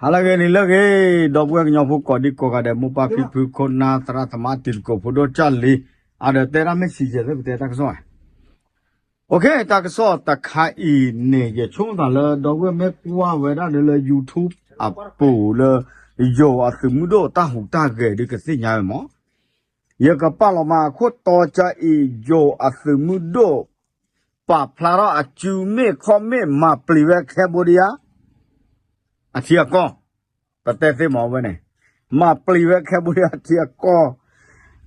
ဟါလၢအဂ့ၤ နံၤလၢအဂ့ၤ, ဒီပုၢ်ဝဲၢ်ကညီဖိကိးဒံကိးဂၤဒဲး မိၢ်ပၢ်ဖံဖု ခိၣ်နၢ် သရၣ်သမါ တံၤသကိးဖိဒိၣ် ကၢ်လံၤ, အဒီးတဲဒၣ်မ့ၢ်ဆံးယဲၢ်သ့ၣ် ပတဲတၢ်ကစီၣ်ဧါ. တၢ်ကစီၣ်တခါအံၤန့ၣ် ယဆိကမိၣ်သးလၢ ဒီပုၢ်ဝဲၢ်မ့ၢ်ကွၢ်ဝဲဒၣ်ဒီးလၢ YouTube အပူၤလၢ ယိၤအသုးမုၢ်ဒိၣ်တၢ်ဟူးတၢ်ဂဲၤဒုးကသ့ၣ်ညါဝဲမး. ယကပာ်လီၤမးအခိၣ်တီကၢ်အံၤ ယိၤအသုးမုၢ်ဒိၣ် ပာ်ဖျါထီၣ်အစုမ့ၣ်ခီၣ်မ့ၣ် မၤပျံၤဝဲ Cambodia အထံအကီၢ်, ပတဲသ့မးဝဲန့ၣ်, မၤပျံၤဝဲ Cambodia အထံအကီၢ်,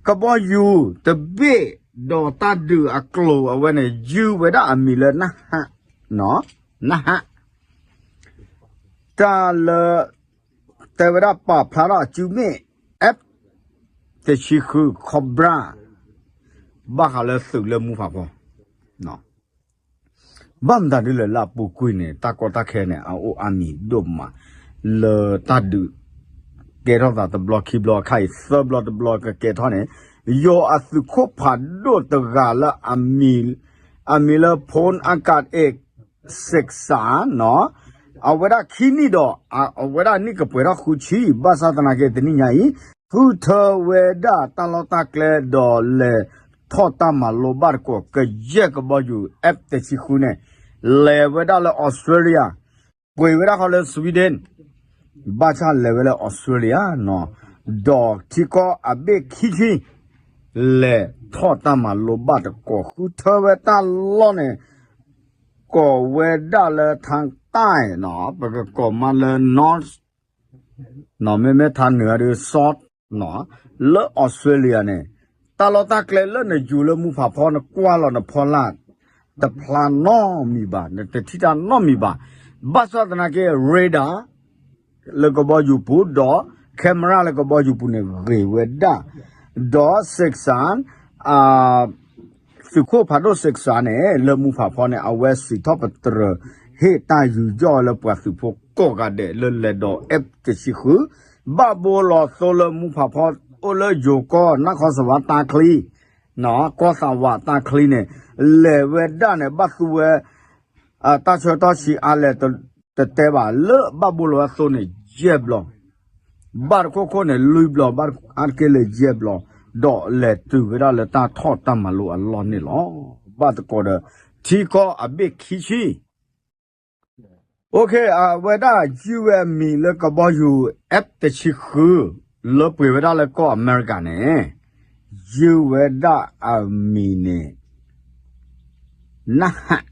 ကဘီယူၤတဘ့ၣ်ဒီးတၢ်ဒုးအကျိၤအဝဲန့ၣ် ယုၢ်ဝဲဒၣ်အမံၤလၢ နဟၣ်, နဟၣ်, တၢ်လၢ တဲဝဲဒၣ်ပာ်ဖျါထီၣ်အစုမ့ၣ် F တဆံဃု Cobra ဘၣ်ဃးလၢသုးလၢမူဖးဖီ ဘၣ်မတၤဒ်လဲၣ်လၢအပူၤကွံာ်န့ၣ် တၢ်ကီတၢ်ခဲန့ၣ် အအိၣ်အါမံၤဒိၣ်မး လၢတၢ်ဒုး ကဲထီၣ်သးတဘျီခံဘျီ အခါအံၤသၢဘျီတဘျီကကဲထီၣ်န့ၣ် ယိၤအသုးခိၣ်ဖးဒိၣ်တဂၤလၢ အမံၤလၢ ဖိအကးအ့း စ့းစၣ်နီၤ, အဝဲဒၣ်ခံနံၣ်ဒီး အဝဲဒၣ်နံၣ်ကပှဲၤထီၣ်ဃုဆံ ဘၣ်ဆၣ်သနာ်က့တနံၣ်ညါအံၤ ဃုထၢဝဲဒၣ်တၢ်လီၢ်တၢ်ကျဲဒီးလဲၤထီၣ်တၢ်မၤလိဘၣ်တကိး ကယဲၢ်ကဘီယူၤ F တဆံဃုန့ၣ် လဲၤဝဲဒၣ်လၢ Australia ပှ့ၤဝဲဒၣ်ဃီလၢ Sweden ဘၣ်ဆၣ်လဲၤဝဲလၢ Australia နီၤ, ဒီးထံကီၢ်အဘ့ၣ်ခံဆံ လဲၤထီၣ်တၢ်မၤလိဘၣ်တကိး ဃုထၢဝဲတၢ်လီၢ်န့ၣ် ကိးဝဲဒၣ်လၢ ထါတၢ်နီၤ ပကကိးမးလၢ North နီၤ မ့မ့ၢ်ထါနုာ်ဒုး South နီၤ လၢ Australia န့ၣ် တၢ်လီၢ်တၢ်ကျဲလၢနယူၤလၢမူဖးဖီ နကွၢ်လီၤနဖီလာ် တဖျါနီတမံၤဘၣ် နတထံၣ်တၢ်နီတမံၤဘၣ်. ဘၣ်ဆၣ်သနာ်က့ radar လၢကဘီယူၤပူၤ ဒီး camera လၢကဘီယူၤပူၤန့ၣ် ဂ့ၤဝဲဒၣ်, ဒီး စ့းစၣ် သုးခိၣ်ဖးဒိၣ် စ့းစၣ် န့ၣ် လၢမူဖးဖီန့ၣ် အဝဲစံးထီၣ်ပတြၢၤ ဟ့ၣ်တၢ်ယူးယီၣ်လၢပှၤသုးဖိကိးဂၤဒဲးလၢလဲၤဒိး F တဆံဃု ဘၣ်ဘိလီၤသိလၢမူဖးဖီ အိၣ်လၢယိၤကီၢ် နၢ်ခီစဝါတၢ်ချံ ကီၢ်သးဝးတၢ်ချံန့ၣ် လဲၤဝဲဒၣ်န့ၣ် ဘၣ်သူဝဲ တၢ်ဆၢကတီၢ်ဆံးအါလဲၣ် တတဲဘၣ် လၢဘၣ်ဘိလီၤဝဲအသိးန့ၣ် ယဲၢ်ဘျီ, ဘၣ်တခိၣ်ခိၣ်န့ၣ် လွံၢ်ဘျီ ဘၣ်အါတက့ၢ်လၢယဲၢ်ဘျီ, ဒီးလဲၤတုၤဝဲဒၣ်လၢတၢ်ထီၣ်တၢ်မၤလိအလီၢ်န့ၣ်လီၤ. ဘၣ်သကိးဒီး ထံကီၢ်အဘ့ၣ်ခံဆံ OK အဝဲဒၣ်ယုၢ်ဝဲအမံၤလၢကဘီယူၤ F တဆံဃု လၢပှ့ၤဝဲဒၣ်လၢကီၢ်အမဲရကၤန့ၣ် ယုၢ်ဝဲဒၣ်အမံၤန့ၣ် နဟၣ်,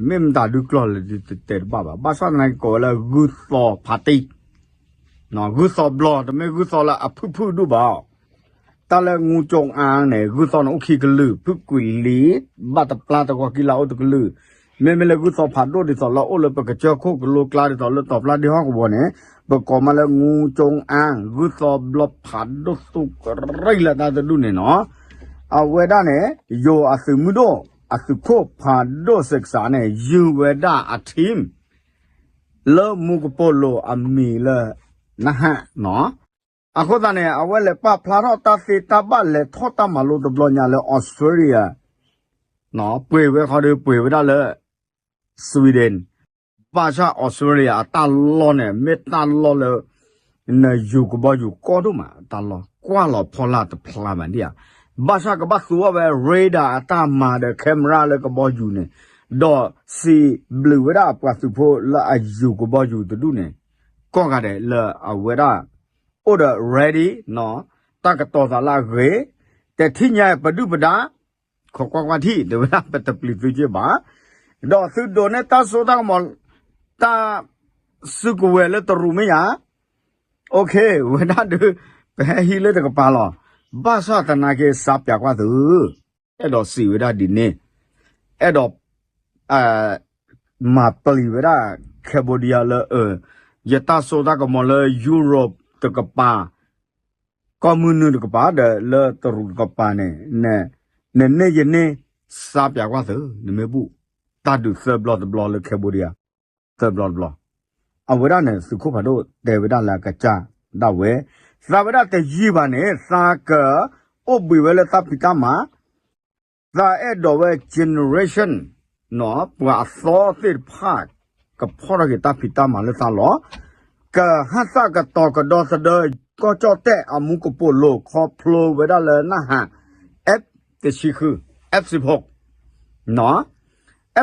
မ့ၢ်မတၤဒုကျီၢ်လဲၣ်ဒုတတဲတဘၣ်ဘၣ်. ဘၣ်ဆၣ်သနာ်က့ကိးဝဲလၢ ဂုၢ်သီဖးတံၢ်, ဂုၢ်သီဘျီ တမ့ၢ်ဂုၢ်သီလၢအဖုၣ်ဖုၣ်ဒိၣ်ဘၣ် တၢ်လၢ ငူကၠိအါန့ၣ် ဂုၢ်သီန့ၣ်အိၣ်ခံကလုာ်, ဖုၣ်ကွံာ်လံ, ဘၣ်တပျၢ်တဂီၤကံလါအိၣ်တကလုာ်, မ့မ့ၢ်လၢဂုၢ်သီဖးဒိၣ်ဒ်သိးလၢအိၣ်လၢပကစၢၢ်ခိၣ်ကလိကျါဒ်သိးလၢတီၤပျၢ်ဒ့ဟီၣ်ကဝီၤန့ၣ် ပကိးမးလၢ ငူကၠိအါ, ဂုၢ်သီဘျီဖးဒိၣ်သူကရံၣ်လၢတၢ်တဒူၣ်န့ၣ်နီၤ, အဝဲဒၣ်န့ၣ် ယိၤအသုးမုၢ်ဒိၣ် အသုးခိၣ်ဖးဒိၣ်စ့းစးန့ၣ် ယုၢ်ဝဲဒၣ်အ team လၢမူကပိာ်လိၤအမံၤလၢ နဟၣ်နီၤ. အဃိသတးန့ၣ် အဝဲလဲၤပာ်ဖျါထီၣ်တၢ်သ့တၢ်ဘၣ်လဲၤထီၣ်တၢ်မၤလိတဘျီညါလၢ Australia ပှ့ၤဝဲခီဒီး ပှ့ၤဝဲဒၣ်လၢ Sweden, ဘၣ်ဆၣ် Australia အတၢ်လီၢ်န့ၣ် မ့ၢ်တၢ်လီၢ်လၢ နယူၤကဘီယူၤကီၢ်ဒိၣ်မး တၢ်လီၢ် ကွၢ်လီၤဖီလာ်တဖျါဘၣ်ဒံးဧါ. ဘၣ်ဆၣ်ကဘၣ်သူအီၤဝဲ radar အတၢ်မၤဒီး camera လၢကဘီယူၤန့ၣ် ဒီးစံးဘျုးဝဲဒၣ်ပှၤသုးဖိလၢအယူၤကဘီယူၤတဒူၣ်န့ၣ် ကိးဂၤဒဲးလၢအဝဲဒၣ် အိၣ်ဒီး ready နီၤ, တၢ်ကတီၤသးလၢအဂ့ၤ, တထံၣ်ညါပဒုၣ်ပဒါ ခိးကွၢ်ကွၢ်ထံၣ် တဲဝဲဒၣ်ပတပျံၤသုက့ဘၣ်, ဒီးသုဒိးန့ၢ်တၢ်စိတၢ်ကမီၤ တၢ်စုကဝဲၤလၢတရူးမ့ၢ်ယါ, OK ဝဲဒၣ်ဒုး ပဟဲဟံးလၢတကပၤလီၤ. ဘၣ်ဆၣ်သနာ်က့ စါပၠးကွၢ်သု အဲၣ်ဒိးစံးဝဲဒၣ်ဒ်န့ၣ်, အဲၣ်ဒိး မၤပျံၤဝဲဒၣ် Cambodia လၢ ယတၢ်စိတၢ်ကမီၤလၢ Europe တကပၤ, ကီၢ်မုၢ်နုာ်တကပၤဒီးလၢတရူးတကပၤန့ၣ်, နန့ၢ်ယန့ၢ် စါပၠးကွၢ်သု နမ့ၢ်ဘူၣ် တၢ်ဒုးသၢဘျီတဘျီလၢ Cambodia သၢဘျီတဘျီ, အဝဲဒၣ်န့ၣ် သုးခိၣ်ဖးဒိၣ်တဲဝဲဒၣ်လၢအကစၢ်ဒၣ်ဝဲ, သးဝဲဒၣ်တယံာ်ဘၣ်န့ၣ် သးကအိၣ်ဘှံးဝဲလၢတၢ်ဖံးတၢ်မၤ သးအဲၣ်ဒိးဝဲ generation နီၤ ပှၤအသီသ့ၣ်တဖၣ် ကဖီၣ်ထီၣ်က့ၤတၢ်ဖံးတၢ်မၤလၢသးလီၤ. ကဟးသးကတီၤကဒီသဒၢ ကီၢ်ကၠီၣ်တဲၣ်အမူကပိာ်လိၤ ခီဖျိဝဲဒၣ်လၢနၢ်ဟး F တဆံဃု F စံးဖိ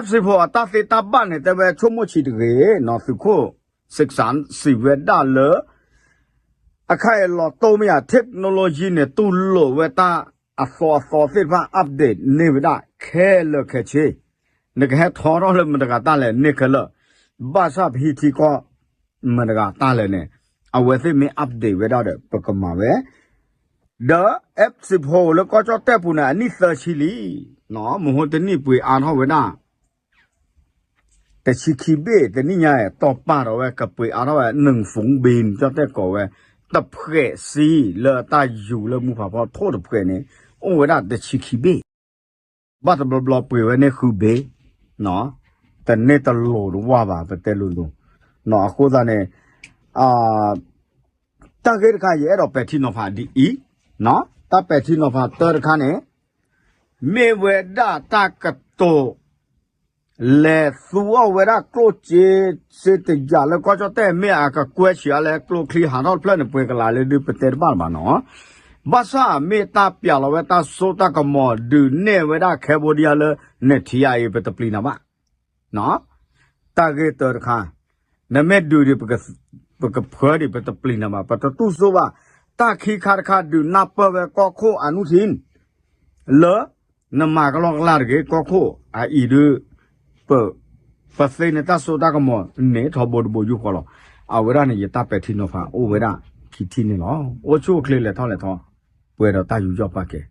F စံးဖိအတၢ်သ့တၢ်ဘၣ်န့ၣ် တဲဝဲဆိကမိၣ်ဆံးတဂ့ၤနီၤ သုးခိၣ်စံးစၢ်စံးဝဲဒၣ်လၢ အခါအံၤလီၤတိၢ်မ့ၢ်ဧါ technology န့ၣ် တူၢ်လိာ်ဝဲတၢ်အသီအသီသ့ၣ်တဖၣ် update န့ၢ်ဝဲဒၣ်ခဲလၢာ်ခဲဆ့ နကဟဲထီထီၣ်လၢမတၤတဂၤတၢ်လဲၣ်န့ၣ်ခဲလၢာ် ဘၣ်ဆၣ်ပဟံးထံကီၢ် မတၤတဂၤတၢ်လဲၣ်န့ၣ် အဝဲသ့ၣ်မ့ၢ် update ဝဲဒၣ်ဒီး ပကမၤဝဲ ဒီး F စံးဖိလၢကီၢ်ကၠီၣ်တဲၣ်ပူၤန့ၣ် အနံၣ်သၢဆံလံ မဟိတနံၣ်ပှ့ၤအါထီၣ်ဝဲဒၣ် တဆံခံဘ့ၣ် တနံၣ်ညါ တီၢ်ပာ်ဒီးဝဲ ကပှ့ၤအါထီၣ်ဝဲ နုၣ်ဖူဘ့ၣ် ကၠီၣ်တဲၣ်ကိးဝဲ တဖှဲးစံလၢတၢ်ယူၤလၢမူဖးဖီထိၣ်တဖှဲးန့ၣ် အိၣ်ဝဲဒၣ်တဆံခံဘ့ၣ် ဘၣ်တဘျီဘျီပှ့ၤဝဲန့ၣ်ဃုဘ့ၣ် တန့ၢ်တလိၤတဝၢ်ဘၣ် ပတဲလိၤလိၤ အဃိသတးန့ၣ် တၢ်ဂ့ၢ်တခါ ယအဲၣ်ဒိးပဲာ်ထံနီၤဖးဒ်အံၤ, တၢ်ပဲာ်ထံနီၤဖးတၢတခါန့ၣ် မ့ၢ်ဝဲဒၣ်တၢ်ကတိၤ လဲၤသူအီၣ်ဝဲဒၣ်ကျိၣ်စ့ စ့တယၢ်လၢကီၢ်ကၠီၣ်တဲၣ် မ့ၢ်အကကွဲဆံးအါလဲၣ် ကျိချံဟးထီၣ်တဖျၢၣ်န့ၣ် ပှဲၤကလးလၢဒုးပတဲတဘၣ်လၢၤဘၣ်နီၤ, ဘၣ်ဆၣ်မ့ၢ်တၢ်ပျးလီၤဝဲတၢ်စိတၢ်ကမီၤ ဒုးနဲၣ်ဝဲဒၣ် Cambodia လၢ နထံအံၤ ပတပျံၤနၤဘၣ် တၢ်ဂ့ၢ်တၢတခါ, နမ့ၢ်ဒုးဒီး ပကဖၢဒံး ပတပျံၤနၤဘၣ် ပတတူၢ်စိဘၣ်, တၢ်ခံခါတခါဒုးနၢ်ပၢၢ်ဝဲကီၢ်ခိၣ်အနုထံၣ် လၢ နမၤကလီကလီတဂ့ၤ ကီၢ်ခိၣ်အအံၤဒုး ပ ပသ့န့ၣ်တၢ်စိတၢ်ကမီၤန့ၣ်ထီဘိတဘိယူၢ်ဃီလီၤ. အဝဲဒၣ်န့ၣ် ယတၢ်ပဲာ်ထံနီၤဖးအိၣ်ဝဲဒၣ်ခံထံၣ်န့ၣ်လီၤ. အိၣ်ဆူၣ်အိၣ်ချ့လဲၤထီၣ်လဲၤထီ ပှဲၤဒီးတၢ်ယူးယီၣ်ပာ်ကဲ